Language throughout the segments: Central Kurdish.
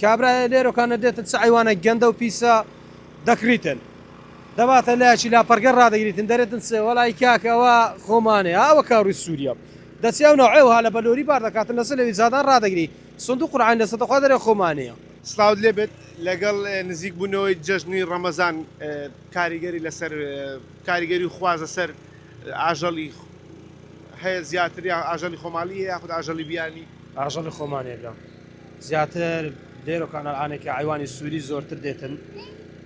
کابرایە لێرۆکانە دێتن چ عەیوانە گەندە و پیسە دەکڕیتن دەباتە لایەکی لاپەڕگە ڕادەگریتن دەرێتن چ وەڵای کاکە ئەوە خۆمانەیە ئەوە کاروی سووریە دەچێ ئەو نەوعێ وها لە بەلۆری بار دەکاتن لەسەر لەوی جادان ڕادەگری سندوق قورعان لەسەر دەخوا دەرێ خۆمانەیە. سڵاوت لێبێت لەگەڵ نزیک بوونەوەی جەژنی ڕەمەزان کاریگەری لەسەر کاریگەری و خواز لەسەر ئاژەڵی هەیە زیاتر یا ئاژەڵی خۆماڵی هەیە یاخود ئاژەڵی بیانی؟ ئاژەڵی خۆمانەیە برام زیاتر لێرە کانەرانێکە عیوانی سووری زۆرتر دێتن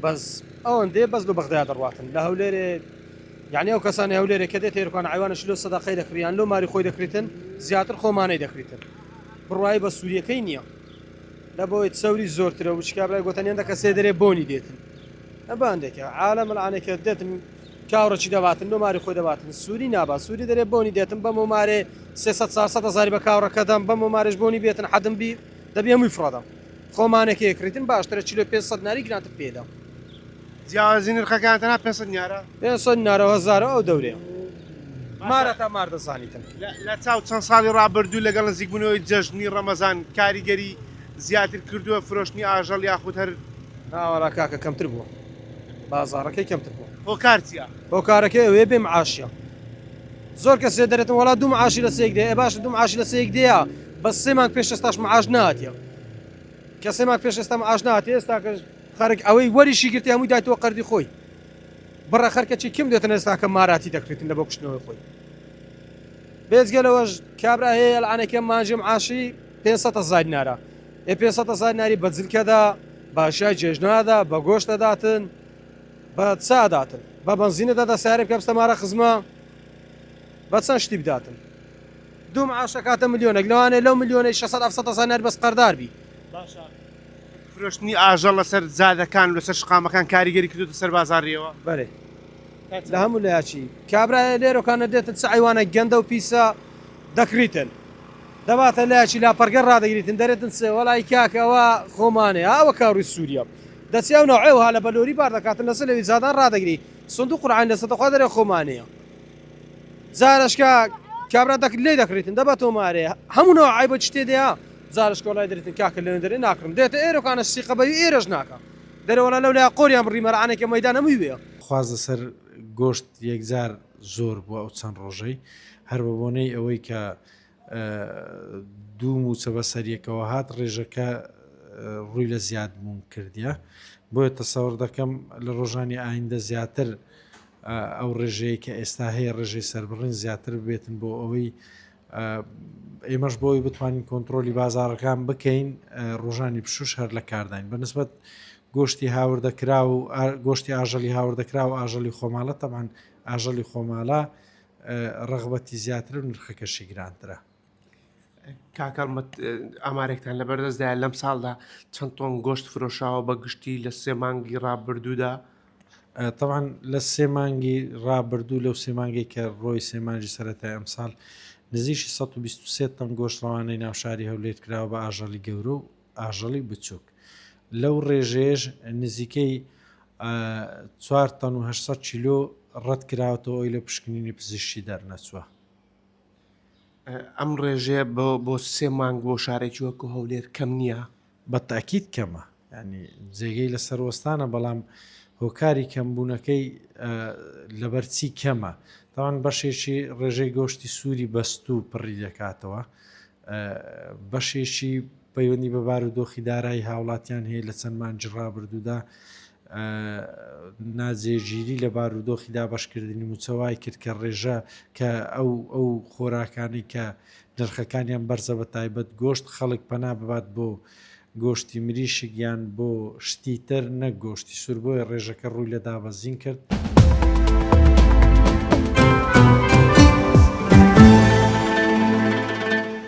بەس ئەوەندێ بەس لۆ بەغدای دەڕاتن لە هەولێرێ یعنی ئەو کەسانی هەولێرێ کە دێت هێرکان عیوانش لۆ سەدەقەی دەکریان لۆ ماری خۆی دەکریتن زیاتر خۆمانەی دەکریتن بڕایی بە سووریەکەی نییە لە بۆی چەوری زۆرترە وچ کابرای گۆتەنی هەندە کەسێ دەرێ بۆنی دێتن ئەباندێکە عالەم العانێکە دێتن کاوڕەکی دەباتن لۆ ماری خۆی دەباتن سووری نابا سووری دەرێ بۆنی دێتن بەم و مارێ 300 400 هزاری بە کاوڕەکە دەم بەم و مارێش بۆنی بێتن حەدم بی دەبی هەمووی فڕەدەم خۆمانێکە یەکڕیتن باشترە چیلۆ 500 ناری گرانتر پێدەم. جیاوازی نرخەکان تەنها 500 نیارە؟ 500 نارە هەزارە ئەو دەورەیە مارە تا مار دەزانیتن. لە چاو چەند ساڵی ڕابردوو لەگەڵ نزیکبوونەوەی جەژنی ڕەمەزان کاریگەری زیاتر کردووە فرۆشتنی ئاژەڵ یاخود هەر؟ ناوەڵا کاکە کەمتر بووە بازاڕەکەی کەمتر بووە. هۆکار چیە؟ هۆکارەکەی ئەوەیە بێ معاشیە زۆر کەسێ دەرێتن وەڵا دوو معاشی لە سێک دێ ئێ باشە دوو معاشی لە سێک دێیە بەس سێ مانگ پێش ئێستاش معاش نەهاتیە کە سێ مانگ پێش ئێستا معاش نەهاتیە ئێستا کە خەرک ئەوەی وەریشی گرتی هەمووی دایتەوە قەردی خۆی بڕە خەرکەچی کم دێتن ئێستا کە ماراتی دەکرێتن لە بۆ کوشتنەوەی خۆی بێجگە لەوەش کابرا هەیە ئەلعانێکە مانجی معاشی 500 هەزار دینارە ئێ 500 هەزار دیناری بە جلکەدا باشای جێژنادا بە گۆشت دەداتن بە چا داتن بە بەنزینە دادا سیارە بکە بستە مارە خزمە بە چەند شتی بداتن دوو معاش ئەکاتە ملیۆنێک لەوانەیە لەو ملیۆنەی 600 700 هەزار ناری بەس قەردار بی. باشە فرۆشتنی ئاژەڵ لەسەر جادەکان و لەسەر شقامەکان کاریگەری کردوتە سەر بازاڕیەوە؟ بەرێ لە هەموو لایەکی کابرایە لێرۆکانە دێتن چ عەیوانە گەندە و پیسە دەکڕیتن دەباتە لایەکی لاپەڕگە ڕادەگریتن دەرێتن چ وەڵای کاکە ئەوە خۆمانەیە ئەوە کاروی سووریە دەچێ ئەو نەوعێ وها لە بەلۆری بار دەکاتن لەسەر لەوی جادان ڕادەگری سندوق قورعان لەسەر دەخوا دەرێ خۆمانەیە جارشکە کابرا دەک لێ دەکڕیتن دەبە تۆمارێ هەموو نەوە عیبە چ تێدەیە جارش کۆڵای دەرێتن کاکە لەوێ دەرێ ناکڕم دێتە ئێرۆکانە سیقە بەوی ئێرەش ناکە دەرێ وەڵا لەو لای قۆریان بڕی مەرعانێکە مەیدان هەمووی وێ. خواست لەسەر گۆشت یەکجار زۆر بووە ئەو چەند ڕۆژەی هەر بە بۆنەی ئەوەی کە دوو مووچە بەسەریەکەوە هات ڕێژەکە ڕووی لە زیاد بوون کردیە بۆیە تەسەوڕ دەکەم لە ڕۆژانی ئایندە زیاتر ئەو ڕێژەیە کە ئێستا هەیە ڕێژەی سەربڕین زیاتر ببێتن بۆ ئەوەی ئێمەش بۆی بتوانین کۆنتترۆلی بازارەکان بکەین ڕۆژانی پشوش هەر لە کارداین بەنسبەت گۆشتی هاوردەکرا و گۆشتی ئاژەلی هاوردەکرا و ئاژەلی خۆماڵە تەمان ئاژەلی خۆماڵە ڕغبەتی زیاتر و نرخەکەشی گرانترە. کاک هەڵمەت ئامارێکتان لەبەردەستدایە لەم ساڵدا چەند تۆن گۆشت فرۆشاوە بە گشتی لە سێ مانگی ڕابردوودا؟ تەبعەن لە سێ مانگی ڕابردوو لەو سێ مانگەی کە ڕۆی سێ مانگی سەرەتای ئەمساڵ نزیکی 123 تەن گۆشت ڕەوانەی ناو شاری هەولێر کراوە بە ئاژەڵی گەورە و ئاژەڵی بچووک لەو ڕێژەیەش نزیکەی چوار تەن و 800 کیلۆ ڕەت کراوەتەوە ئەوی لە پشکنینی پزیشکی دەرنەچووە. ئەم ڕێژەیە بۆ بۆ سێ مانگ بۆ شارێکی وەکو هەولێر کەم نییە؟ بە تاکید کەمە ینی جێگەی لەسەر وەستانە بەڵام هۆکاری کەمبوونەکەی لەبەر چی کەمە تاوان بەشێکی ڕێژەی گۆشتی سووری بەستوو پڕی دەکاتەوە بەشێکی پەیوەندی بە بارودۆخی دارایی هاوڵاتیان هەیە لە چەند مانگی ڕابردوودا ناجێگیری لە بارودۆخی دابەشکردنی مووچە وای کرد کە ڕێژە کە ئەو ئەو خۆراکانەی کە نرخەکانیان بەرزە بە تایبەت گۆشت خەڵک پەنا ببات بۆ گۆشتی مریشک یان بۆ شتی تر نەک گۆشتی سوور بۆیە ڕێژەکە ڕووی لە دابەزین کرد.